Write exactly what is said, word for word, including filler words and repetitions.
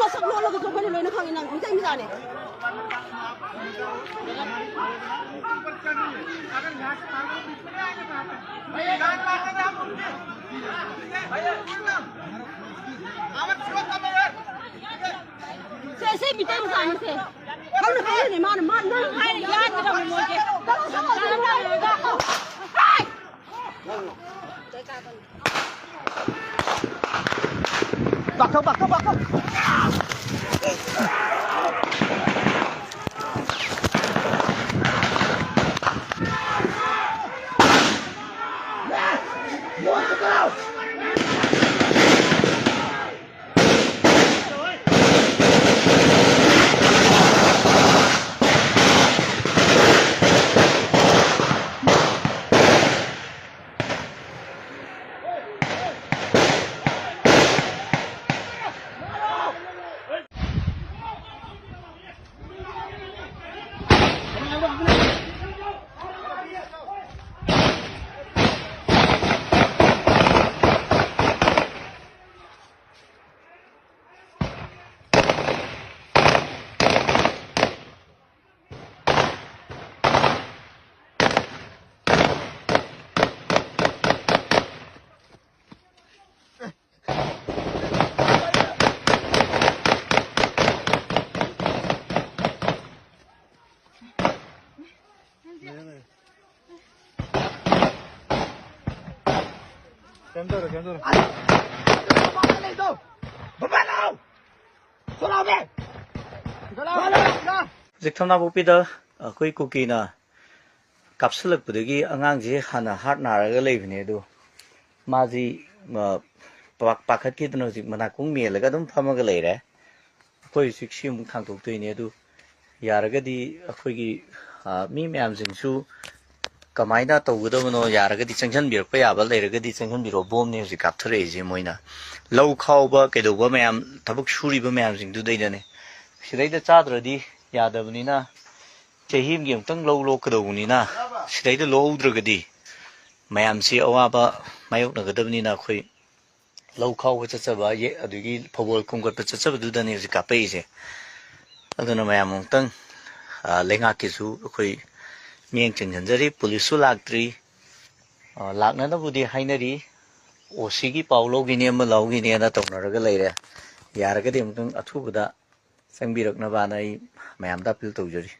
ꯃꯁꯛ ꯂꯣꯜꯂꯒꯁꯨ ꯑꯩꯈꯣꯏꯅ ꯂꯣꯏꯅ ꯈꯪꯉꯤ, ꯅꯪ ꯃꯤꯇꯩ ꯃꯆꯥꯅꯦ꯫ ꯁꯦ, ꯁꯤ ꯃꯤꯇꯩ ꯃꯆꯥꯅꯤ ꯁꯦ꯫ ꯈꯪꯅ ꯈꯪꯅꯅꯦ ꯃꯥꯅ, ꯃꯥ ꯅꯪ ꯍꯥꯏꯔ ꯌꯥꯗ꯭ꯔꯕ ꯃꯣꯏꯁꯦ꯫ ꯀꯩꯅꯣ ꯁꯥꯎ, ꯀꯩꯅꯣ ꯁꯥꯎ꯫ ꯍꯥꯏ! ꯄꯥꯛꯊꯧ, ꯄꯥꯛꯊꯧ, ꯄꯥꯛꯊꯧ꯫ ꯀꯩꯝ ꯇꯧꯔꯣꯏ, ꯀꯩꯝ ꯇꯧꯔꯣꯏ꯫ ꯍꯧꯖꯤꯛ ꯊꯝꯅꯥꯄꯣꯛꯄꯤꯗ ꯑꯩꯈꯣꯏ ꯀꯨꯀꯤꯅ ꯀꯥꯞꯁꯤꯜꯂꯛꯄꯗꯒꯤ ꯑꯉꯥꯡꯁꯦ ꯍꯥꯟꯅ ꯍꯥꯔꯠ ꯅꯥꯔꯒ ꯂꯩꯕꯅꯦ, ꯑꯗꯣ ꯃꯥꯁꯤ, ꯑ, ꯄꯥꯛ-, ꯄꯥꯈꯠꯈꯤꯗꯅ ꯍꯧꯖꯤꯛ ꯃꯅꯥꯀꯣꯡ ꯃꯦꯜꯂꯒ ꯑꯗꯨꯝ ꯐꯝꯃꯒ ꯂꯩꯔꯦ꯫ ꯑꯩꯈꯣꯏ ꯍꯧꯖꯤꯛ ꯁꯤ ꯑꯃꯨꯛ ꯊꯥꯡꯗꯣꯛꯇꯣꯏꯅꯦ꯫ ꯑꯗꯨ ꯌꯥꯔꯒꯗꯤ ꯑꯩꯈꯣꯏꯒꯤ, ꯑ, ꯃꯤ ꯃꯌꯥꯝꯁꯤꯡꯁꯨ ꯀꯃꯥꯏꯅ ꯇꯧꯒꯗꯕꯅꯣ, ꯌꯥꯔꯒꯗꯤ ꯆꯪꯁꯤꯟꯕꯤꯔꯛꯄ ꯌꯥꯕ ꯂꯩꯔꯒꯗꯤ ꯆꯪꯁꯤꯟꯕꯤꯔꯛꯑꯣ꯫ ꯕꯣꯝꯅꯤ ꯍꯧꯖꯤꯛ ꯀꯥꯞꯊꯔꯛꯏꯁꯦ ꯃꯣꯏꯅ꯫ ꯂꯧ ꯈꯥꯎꯕ ꯀꯩꯗꯧꯕ ꯃꯌꯥꯝ, ꯊꯕꯛ ꯁꯨꯔꯤꯕ ꯃꯌꯥꯝꯁꯤꯡꯗꯨꯗꯩꯗꯅꯦ꯫ ꯁꯤꯗꯩꯗ ꯆꯥꯗ꯭ꯔꯗꯤ ꯌꯥꯗꯕꯅꯤꯅ, ꯆꯍꯤ ꯑꯃꯒꯤ ꯑꯃꯨꯛꯇꯪ ꯂꯧ ꯂꯣꯛꯀꯗꯧꯕꯅꯤꯅ, ꯁꯤꯗꯩꯗ ꯂꯣꯛꯍꯧꯗ꯭ꯔꯒꯗꯤ ꯃꯌꯥꯝꯁꯤ ꯑꯋꯥꯕ ꯃꯥꯌꯣꯛꯅꯒꯗꯕꯅꯤꯅ ꯑꯩꯈꯣꯏ ꯂꯧ ꯈꯥꯎꯕ ꯆꯠꯆꯕ, ꯌꯦ-, ꯑꯗꯨꯒꯤ ꯐꯧꯕꯣꯜ ꯈꯣꯝꯒꯠꯄ ꯆꯠꯆꯕꯗꯨꯗꯅꯤ ꯍꯧꯖꯤꯛ ꯀꯥꯞꯄꯛꯏꯁꯦ꯫ ꯑꯗꯨꯅ ꯃꯌꯥꯝ ꯑꯃꯨꯛꯇꯪ, ꯑ, ꯂꯩꯉꯥꯛꯀꯤꯁꯨ ꯑꯩꯈꯣꯏ ꯃꯤꯠꯌꯦꯡ ꯆꯪꯁꯤꯟꯖꯔꯤ꯫ ꯄꯨꯂꯤꯁꯁꯨ ꯂꯥꯛꯇ꯭ꯔꯤ꯫ ꯑ, ꯂꯥꯛꯅꯅꯕꯕꯨꯗꯤ ꯍꯥꯏꯅꯔꯤ꯫ ꯑꯣ ꯁꯤꯒꯤ ꯄꯥꯎ ꯂꯧꯈꯤꯅꯤ, ꯑꯃ ꯂꯧꯈꯤꯅꯤꯅ ꯇꯧꯅꯔꯒ ꯂꯩꯔꯦ꯫ ꯌꯥꯔꯒꯗꯤ ꯑꯃꯨꯛꯇꯪ ꯑꯊꯨꯕꯗ ꯆꯪꯕꯤꯔꯛꯅꯕꯅ ꯑꯩ ꯃꯌꯥꯝꯗ ꯑꯄꯤꯜ ꯇꯧꯖꯔꯤ꯫